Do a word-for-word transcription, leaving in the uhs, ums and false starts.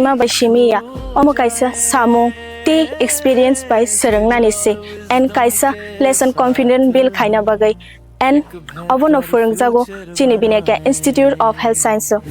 ma bai simi ya. Omo kaisa samung tei experience bai swrwngnani se, and kaisa lesson confident build khaina bagwi, and obono phwrwngjago chini Binekya Institute of Health Science o.